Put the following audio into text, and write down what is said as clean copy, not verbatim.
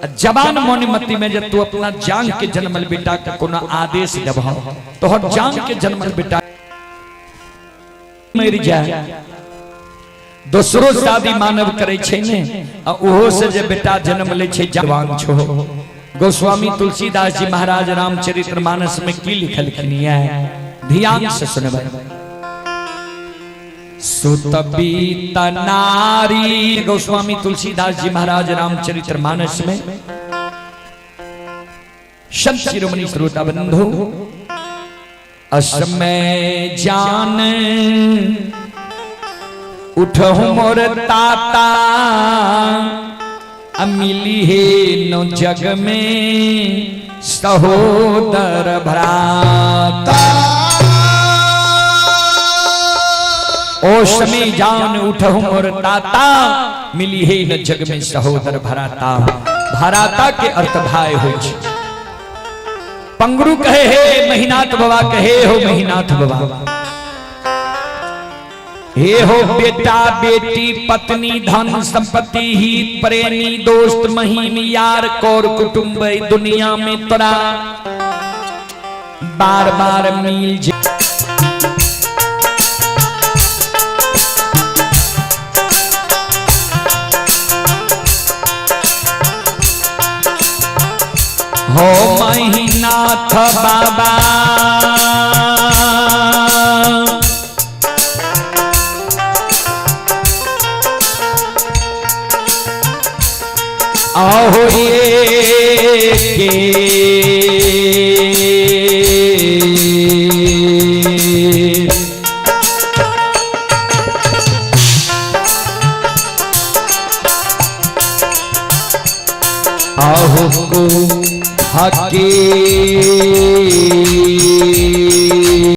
जवान मौनीमती में जब तू अपना जांग के जन्मल बेटा के कोनो आदेश देबह तोहर जांग के जन्मल बेटा मरि जाए। दोसरो शादी मानव करे छै ने, आ ओहो से जे बेटा जन्म लै छै जवान छो। गोस्वामी तुलसीदास जी महाराज रामचरित्र मानस में की लिखलखिन ये, ध्यान से सुनबै। सुतबीत नारी, गोस्वामी तुलसीदास जी महाराज रामचरित्र मानस में। संत शिरोमणि श्रोता बंधु, असमय जान उठहु मोर ताता, मिली हे नो जग में सहोदर भ्राता। ओ समय जान उठहु मोर ताता, मिली हे न जग में सहोदर भराता। भराता के अर्थ भाई हो। पंगरू कहे हे महिनाथ बाबा, कहे हो महिनाथ बाबा, हे हो बेटा बेटी पत्नी धन संपत्ति हित प्रेमी दोस्त महीम यार कौर कुटुंब दुनिया में तोरा बार बार मिल जे। हो महिनाथ बाबा, आहो ये के आहो को हके।